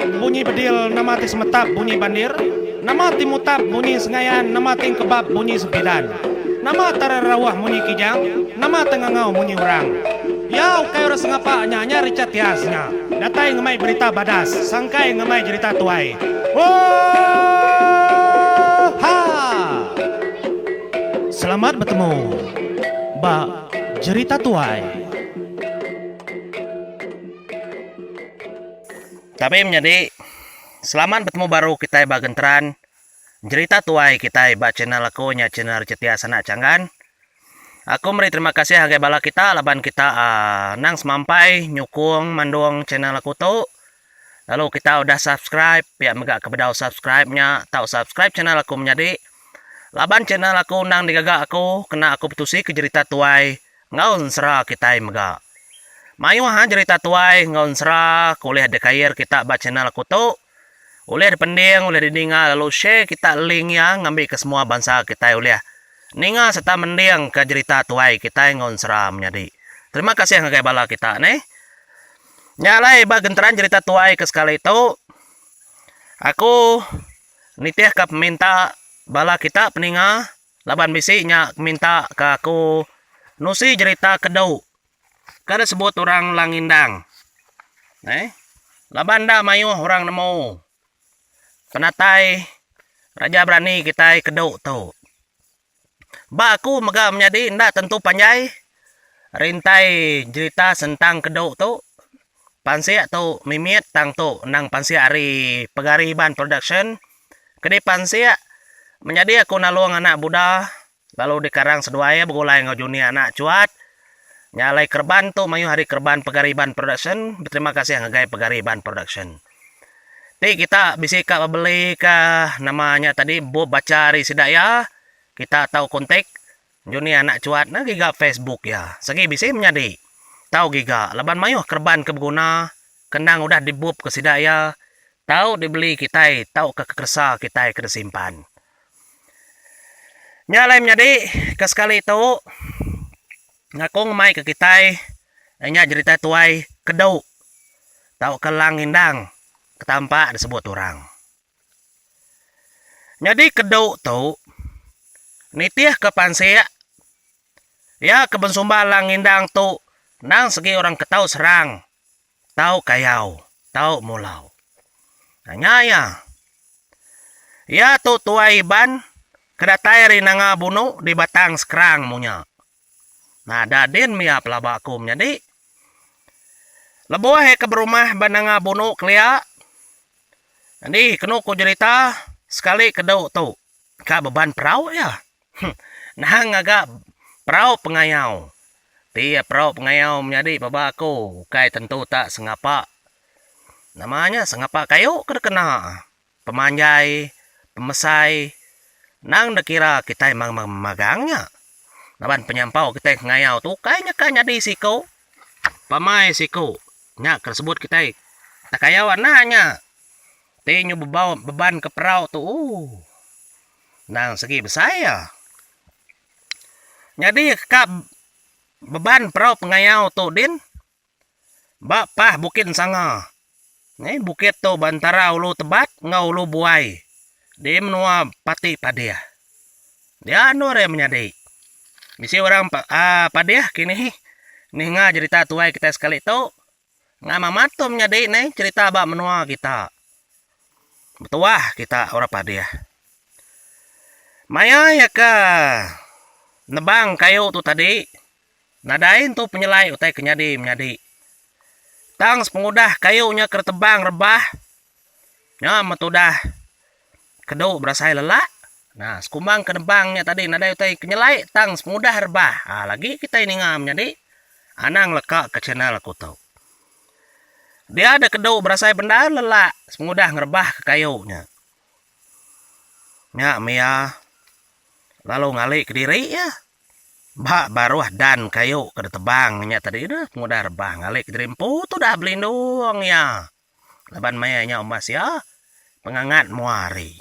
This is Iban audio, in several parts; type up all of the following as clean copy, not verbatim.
meletup bunyi bedil nama ti semetap bunyi bandir nama ti mutap munyi sengayan nama ti engkebap munyi sempidan nama tararauh munyi kijang nama tengangau munyi orang. Iya ukai orang sengapa nya nya Richard Tias nya datai ngemai berita badas sangkai ngemai jerita tuai. Oohaa! Selamat betemu ba Jerita Tuai. Tabi menyadi, selamat betemu baru kitai ba genteran Jerita Tuai kitai ba channel aku nya channel Richard Tias Anak Changgan. Aku meri terima kasih ngagai bala kita laban kita aaa endang semampai nyukung mandung channel aku tu. Lalu kita udah subscribe pia mega ke bedau subscribe nya tau subscribe channel aku menyadi. Laban channel aku endang digaga aku kena aku betusi ke jerita tuai enggau ensera kitai mega. Mayuh ha jerita tuai enggau ensera ke ulih dikair kita ba channel aku tu. Ulih dipending, ulih didinga lalu share kita link iya ngambika semua bansa kitai ulih ninga sereta mendingka jerita tuai kitai enggau ensera menyadi. Terima kasih ngagai bala kita neh. Nya alai ba genteran jerita tuai ke sekali tu aku nitihka peminta bala kita peninga laban bisi nya minta ka aku nusi jerita kedu Ka disebut orang Lang Indang. Neh. Laban enda mayuh orang nemu penatai Raja Berani kitai kedu tu. Ba aku mega menyadi enda tentu panjai rintai jerita sentang kedu tu. Pansik tu mimit tang tu endang pansik ari Pegari Iban Production. Kedi pansik menyadi aku nalung anak Buda Lalu dikarang seduai iya begulai enggau Juni anak Chuat. Nya alai kereban tu mayuh ari kereban Pegari Iban Production. Beterima kasih ngagai Pegari Iban Production. Ti kita bisi ka bebeli ka nama nya tadi bup bacha ari sida iya, kita tau kontak Juni anak Chuat ne giga Facebook iya. Segi bisi menyadi. Tau giga laban mayuh kereban ke beguna ke endang udah dibup ke sida iya tau dibeli kitai tauka ke keresa kitai ke disimpan. Nya alai menyadi ke sekali tu ngaku ngemai ke kitai nya jerita tuai kedu tauka Lang Indang ke tampak disebut orang. Nyadi kedu tu nitih ke pansik iya ke bensumbar Lang Indang tu endang segi orang ke tau serang Tau kayau, tau mulau. Nya iya. Iya tu tuai Iban ke datai ari Nanga Bunu di Batang Skrang munya. Nada din mia pelaba aku menyadi. Lebuh iya ke berumah ba Nanga Bunu kelia, nyadi kenu ku jerita sekali kedu tu ka beban perau iya. Nang ngaga perau pengayau. Ti iya perau pengayau menyadi baba aku ukai tentu tak sengapa. Nama nya sengapa kayu ke dikena. Pemanjai, pemesai nang dikira kitai magang nya. Laban penyampau kitai ke ngayau tu ukai nya ka nyadi siku. Pamai siku nya ke disebut kitai tekayau anak nya. Ti nyu bebau beban ke perau tu ooh. Endang segi besai iya. Nyadi ka beban perau pengayau tu din ba pah Bukit Ensanga. Nyi bukit tu ba entara Ulu Tebat enggau Ulu Buai di menua Pati Padih. Dia endur iya menyadi. Bisi orang aaa Padih kini ninga jerita tuai kitai sekali tu. Ngam amat tu menyadi neh cherita ba menua kita. Betuah kita orang Padih. Maya iya ke nebang kayu tu tadi nadai entu penyelai utai ke nyadi menyadi. Tang sepengudah kayu nya ke ditebang rebah Nya meh tudah kedu berasai lelak. Nah, sekumbang ke nebang nya tadi nadai utai ke nyelai tang sepengudah rebah. Ha lagi kitai ninga menyadi anang leka ke channel aku tu. Dia da kedu berasai bendar lelak sepengudah ngerebah ke kayu nya. Nya meh iya lalu ngali kediri iya ba baruh dan kayu ke ditebang nya tadi dah pengudah rebah ngali kediri empu tudah belindung iya. Laban maya nya umbas iya pengangat mua hari.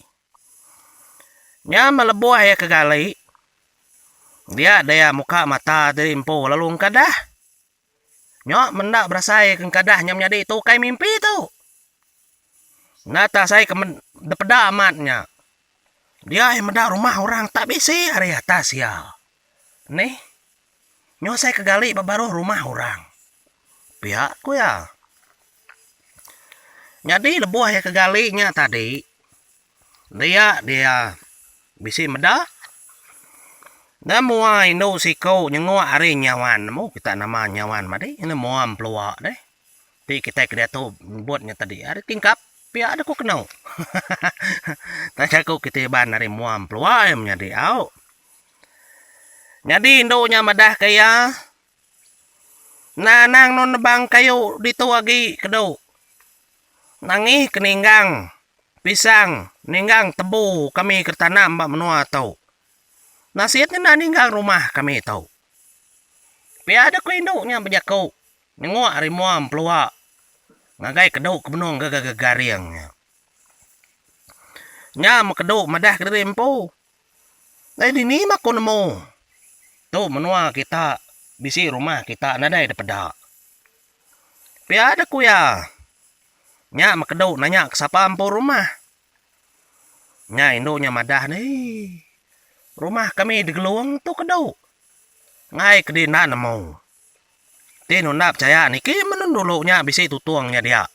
Nya meh lebuh iya ke gali, dia daya muka mata diri empu lalu engkadah. Nya menda berasai ke engkadah nya menyadi tu ukai mimpi tu. Enda tak asai ke depeda amat nya. Dia iya meda rumah orang tak bisi ari atas iya. Nih. Nyu asai ke gali ba baruh rumah orang. Pia ku iya. Nyadi lebuh iya ke gali nya tadi, dia dia bisi meda enda mua indu siku nyenguk ari nyawan nemu kita nama nyawan madi enda mua empelua deh. Ti kitai ke diatu nyebut nya tadi ari tingkap pia deh ku kenu. Tang jaku kitai Iban ari mua empelua iya menyadi au. Nyadi indu nya madah ke iya enda anang nun nebang kayu ditu agi kedu. Nangih ke ninggang pisang ninggang tebu kami ke tanam ba menua tu. Nasit nya enda ninggang rumah kami tu. Pia deh ku indu nya bejaku nyenguk ari mua empelua ngagai kedu ke benung gegaring nya. Nya meh kedu madah kediri empu. Dai dini meh aku nemu. Tu menua kita bisi rumah kita nadai dep peda. Pia deh ku iya. Nya meh kedu nanya ke sapa empu rumah. Nya indu nya madah deh. Rumah kami digelung tu kedu. Ngai ke di enda nemu. Ti nunda pechaya niki menun dulu nya bisi tutung nya dia.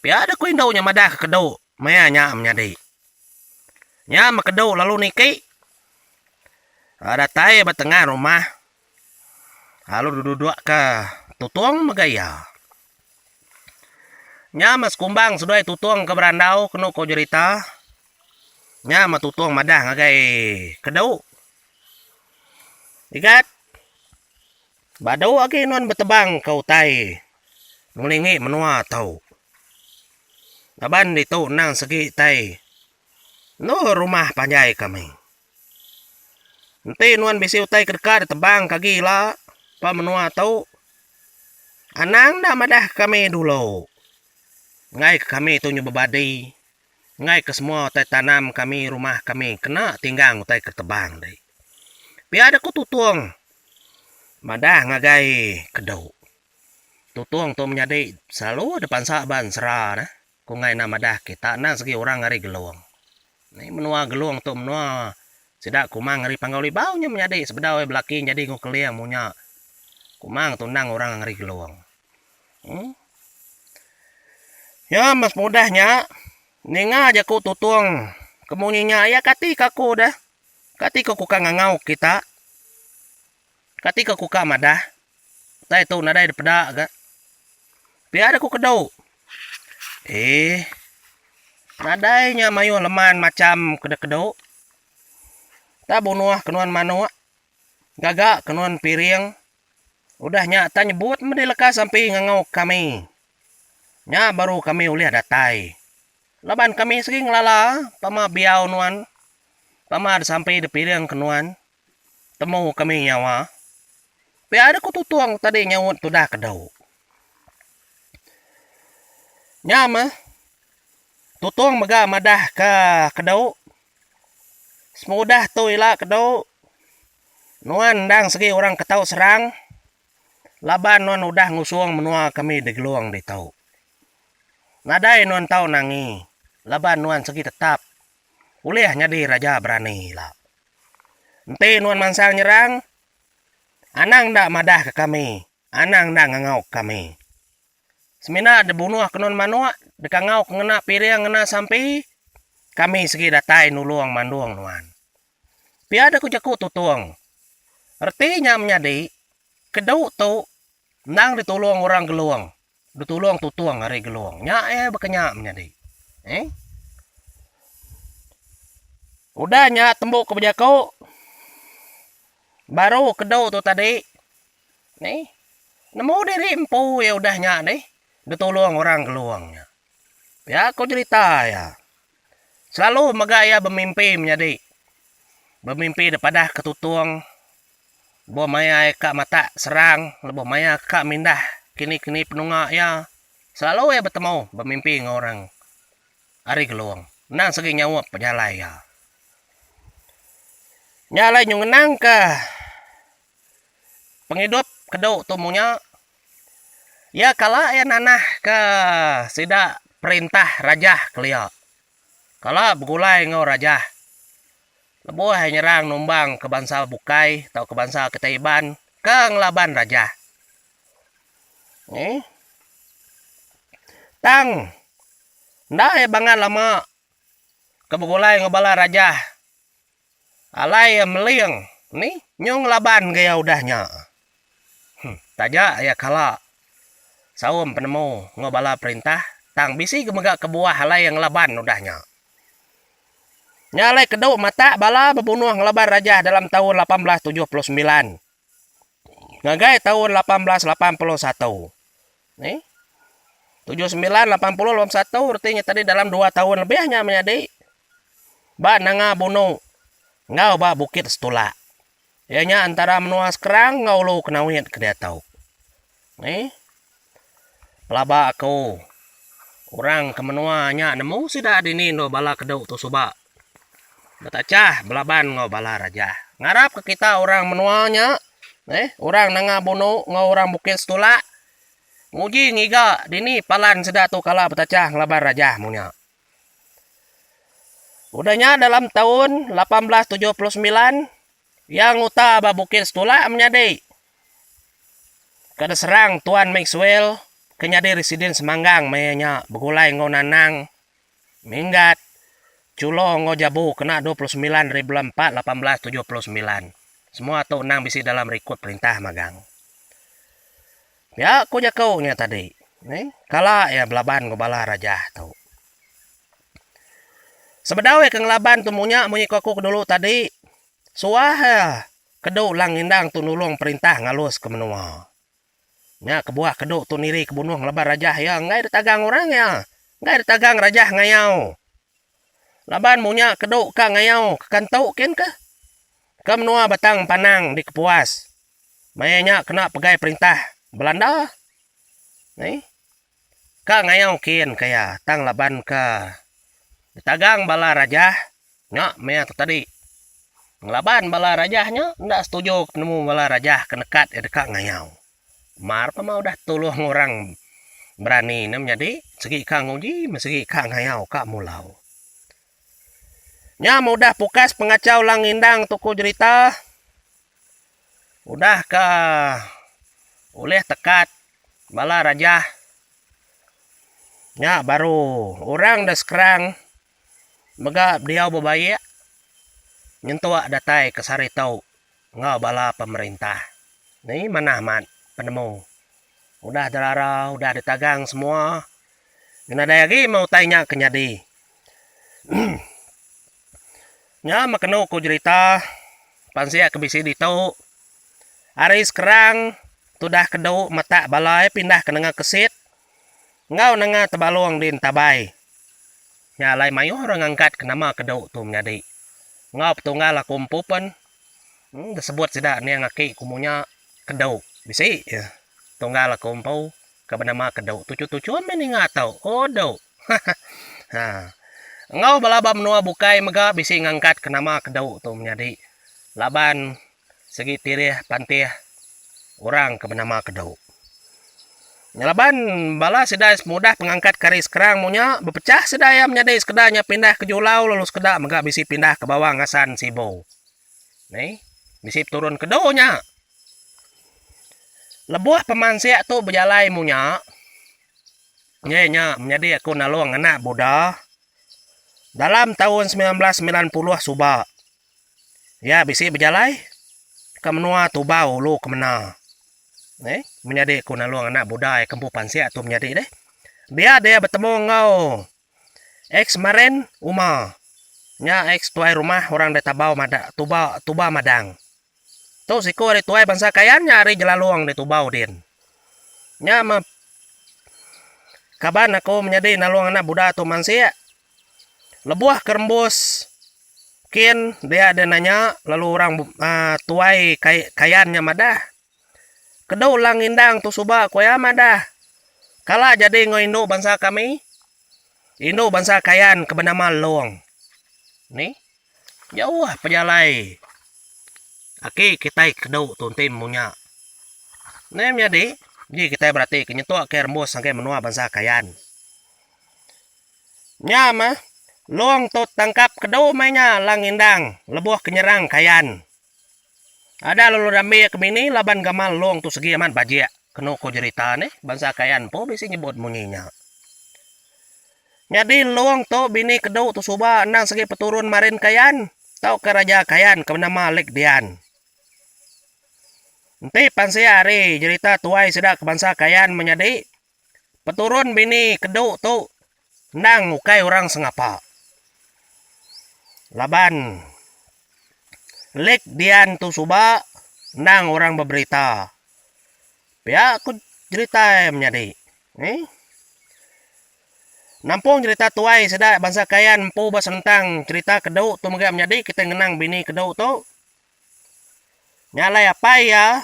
Pia deh ku indu nya madah ke kedu maya nya menyadi. Nya meh kedu lalu niki datai ba tengah rumah lalu duduk ke tutung mega iya. Nya meh sekumbang seduai tutung ke berandau kenu ko jerita. Nya meh tutung madah ngagai kedu. Igat, badu agi nuan betebang ke utai ngelingi menua tu. Laban ditu endang segi tai endur rumah panjai kami. Enti nuan bisi utai ke deka ditebang ke agi ila ba menua tu, anang enda madah ke kami dulu. Enggai ke kami tu nyu bebadi, enggai ke semua utai tanam kami rumah kami kena tinggang utai ke tebang deh. Pia deh ku Tutong madah ngagai Kedu. Tutong tu menyadi selalu deh pansa ba ensera neh. Ku enggai enda madah kita endang segi orang ari Gelong. Ni menua Gelong tu menua sida Kumang ari Panggau Libau nya menyadi sebedau iya belaki nyadi enggau Keling munya. Kumang tu endang orang ari Gelong. Uhh. Nya meh semudah nya ninga jaku Tutong ke munyi nya iya kati ka aku deh. Kati ka ku ka ngangau kita. Kati ka ku ka madah. Utai tu nadai dipeda ga. Pia deh ku kedu. Eeh. Nadai nya mayuh leman macham ke deh kedu. Tak bunuh ke nuan manuk. Gaga ke nuan piring. Udah nya tak nyebut meh leka sampi ngangau kami. Nya baru kami ulih datai. Laban kami segi ngelala pama biau nuan. Pama disampi dipiring ke nuan. Temu kami nyawa. Pia deh ku Tutong tadi nyaut tudah kedu. Nya meh Tutong mega madah ke kedu semudah tu ila kedu nuan endang segi orang ke tau serang laban nuan udah ngusung menua kami di Gelong ditu. Nadai nuan tau nangi laban nuan segi tetap ulih nyadi raja berani ila. Enti nuan mansang nyerang, anang enda madahka kami, anang enda ngangauka kami. Semina dibunuh ke nuan manuk, dikangauka ngena piring ngena sampi, kami sigi datai nulung mandung nuan. Pia deh ku jaku Tutong. Reti nya menyadi, kedu tu endang ditulung orang Gelong. Betulung tutung ari Gelong. Nya iya baka nya menyadi. Eh. Udah nya tembu ke bejaku baru kedu tu tadi ni nemu diri empu iya udah nya deh betulung orang Gelong nya. Pia ko jerita iya. Selalu mega iya bemimpi menyadi. Bemimpi dipadah ke tutung Lebuh maya iya ka matak serang, lebuh maya ka mindah kini-kini penunga iya, selalu iya betemu bemimpi enggau orang ari Gelong. Endang segi nyaup pejalai iya. Nya alai nyu ngenangka pengidup kedu tu munya, iya kala iya nanahka sida. perintah Rajah kelia. Kala begulai enggau Rajah. Lebuh iya nyerang numbang ke bansa bukai tauka bansa kitai Iban ke ngelaban Rajah. Eeh. Tang enda iya bangat lama ke begulai enggau bala Rajah. Alai iya meling ni nyu ngelaban ga iya udah nya. Huh taja iya kala saum penemu enggau bala perintah tang bisi ga mega kebuah alai iya ngelaban udah nya. Nya alai kedu matak bala bebunuh ngelaban rajah dalam taun 1879 ngagai taun 1881. Ni 79, 80, 81 reti nya tadi dalam dua taun lebih nya menyadi ba Nanga Bunu enggau ba Bukit Setulak. Iya nya antara menua Skrang enggau Ulu Kenawit ke diatu. Ni pelaba aku orang ke menua nya nemu sida dini endur bala kedu tu suba betachah belaban enggau bala rajah. Ngarap ke kita orang menua nya eh orang Nanga Bunu enggau orang Bukit Setulak nguji ngiga dini palan sida tu kala betachah ngelaban rajah munya. Udah nya dalam taun 1879 iya nguta ba Bukit Setulak menyadi ke diserang Tuan Maxwell ke nyadi Residen Semanggang maya nya begulai enggau Nanang Minggat, Chulo enggau Jabu kena 29 ari bulan empat 1879. Semua tu endang bisi dalam rikod perintah magang. Pia ku jaku nya tadi, kala iya belaban enggau bala rajah tu. Sebedau iya ke ngelaban tu munya munyi ku aku ke dulu tadi, suah iya kedu Lang Ngindang tu nulung perintah ngalus ke menua. Nya kebuah kedu tu niri ke bunuh ngelaban rajah iya enggai ditagang orang iya. Enggai ditagang rajah ngayau. Laban munya kedu ka ngayau ke kantu kin ke. Ke menua Batang Panang di Kepuas. Maya nya kena pegai perintah Belanda. Neh. Ka ngayau kin ka iya tang laban ka ditagang bala rajah nya maya tu tadi. Ngelaban bala rajah nya enda setuju ke penemu bala rajah ke nekat iya deka ngayau. Mar pama udah tulung orang berani ne menyadi sigi ka nguji meh sigi ka ngayau ka mulau. Nya meh udah pukas pengachau Lang Ngindang tu ku jerita. Udah ka ulih tekat bala rajah nya baru orang da Skrang mega diau bebaik nyentuk datai ke sehari tu enggau bala pemerintah. Ni manah amat penemu udah derara udah ditagang semua nadai agi meh utai nya ke nyadi. Nya meh kenu ku jerita pansik ke bisi ditu. Ari Skrang tudah kedu metak bala iya pindah ke Nengah Kesit enggau Nengah Tebalong di Entabai. Nya alai mayuh orang ngangkat ke nama kedu tu menyadi. Enggau petunggal aku empu pen disebut sida niang aki ku munya kedu bisi tunggal aku empu ke benama kedu. Tuchum-tuchum meh ninga tu. Oh du. Ha. Enggau bala ba menua bukai mega bisi ngangkat ke nama kedu tu menyadi laban segi tirih pantih orang ke benama kedu. Laban bala sida semudah pengangkat ke ari Skrang munya bepechah sida iya menyadi sekeda nya pindah ke Julau lalu sekeda mega bisi pindah ke Bawang Asan Sibu. Neh bisi peturun kedu nya. Lebuh pemansik tu bejalai munya Iya nya menyadi aku nalung anak Buddha dalam taun 1990 suba. Iya bisi bejalai ke menua Tubau Ulu Kemena. Neh, menyadi aku nalung anak Buddha iya ke empu pansik tu menyadi deh. Dia dia betemu enggau ex Maren Uma. Nya ex tuai rumah orang da Tabau Mada Tuba Tuba Madang. Tu siku ari tuai bansa Kayan nya ari Jelalong di Tubau din. Nya meh kaban aku menyadi nalung anak Buda tu mansik. Lebuh ke rembus kin dia deh nanya lalu orang uhh tuai Kayan nya madah. Kedu Lang Indang tu suba ku iya madah. Kala jadi enggau indu bansa kami. Indu bansa Kayan ke benama Long. Ni. Jauh pejalai aki kitai kedu tu enti munya. Neh menyadi, ji kitai berati ke nyentuk ke rembus ngagai menua bansa Kayan. Nya meh, Long tu tangkap kedu meh nya Lang Indang lebuh ke nyerang Kayan. Ada lalu dambi iya ke bini laban gamal Long tu segi amat bajik kenu ko jerita neh bansa Kayan empu bisi nyebut munyi nya. Nyadi Long tu bini kedu tu suba endang segi peturun Marin Kayan tauka Raja Kayan ke benama Lik Dian. Enti pansik ari jerita tuai sida ke bansa Kayan menyadi Peturun bini kedu tu endang ukai orang sengapa. Laban Lik Dian tu suba endang orang beberita. Pia ku jerita iya menyadi. Eii. Nampung jerita tuai sida bansa Kayan empu ba senentang jerita kedu tu mega menyadi kitai ngenang bini kedu tu. Nya alai apai iya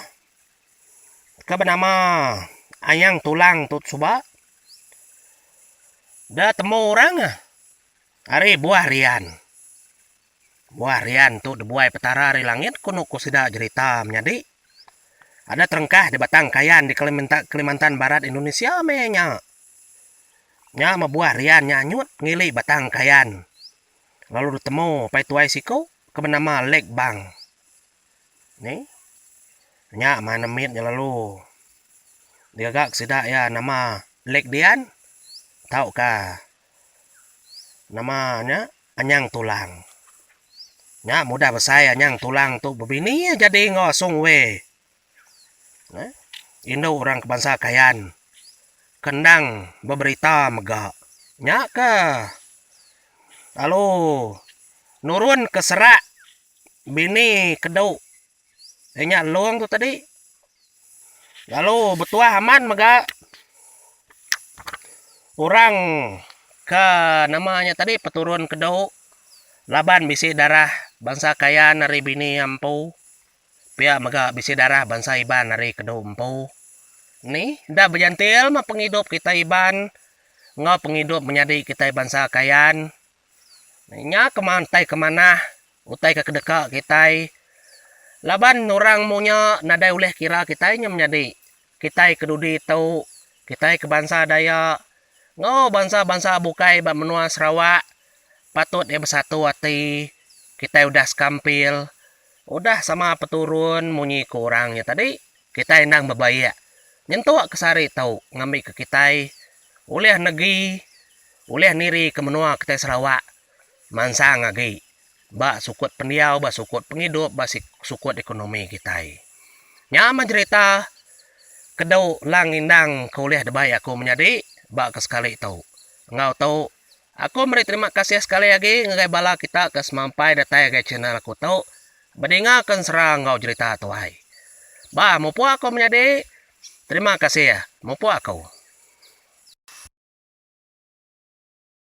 ke benama Ayang Tulang tu suba da temu orang ari buah rian. Buah rian tu dibuai Petara ari langit ku nuku sida jerita menyadi. Ada terengkah di Batang Kayan di Kalimantan Barat Indonesia meh nya. Nya meh buah rian nya anyut ngili Batang Kayan lalu ditemu apai tuai siku. ke benama Lek Bang. Ni. Nya mah nemit nya lalu digaga ke sida iya nama Lek Dian tauka nama nya Anyang Tulang. Nya mudah besai Anyang Tulang tu bebini iya jadi enggau Asung Wei. Indu orang ke bansa Kayan ke endang beberita mega. Nya ke lalu nurun ke serak bini kedu iya nya Long tu tadi lalu betuah amat mega orang ke nama nya tadi peturun kedu laban bisi darah bansa Kayan ari bini iya empu. Pia mega bisi darah bansa Iban ari Kedu empu. Ni enda bejantil meh pengidup kitai Iban enggau pengidup menyadi kitai bansa Kayan. Nya ke utai ke manah, utai ke kedeka kitai. Laban orang munya nadai ulih kira kitai nya menyadi. Kitai ke dudi tu, kitai ke bansa Dayak enggau bansa-bansa bukai ba menua Sarawak patut iya besatu ati, kitai udah sekampil. Udah sama peturun munyi ku orang nya tadi, kitai endang bebaik nyentuk ke sehari tu ngambika kitai ulih negi, ulih nirika menua kitai Sarawak mansang agi ba sukut pendiau, ba sukut pengidup, ba sukut ekonomi kitai. Nya meh jerita kedu Lang Indang ke ulih dibai aku menyadi ba ke sekali tu. Enggau tu Aku meri terima kasih sekali agi ngagai bala kita ke semampai datai ngagai channel aku tu bedinga ke ensera enggau jerita tuai. Ba mupuk aku menyadi. Terima kasih. Mupuk aku.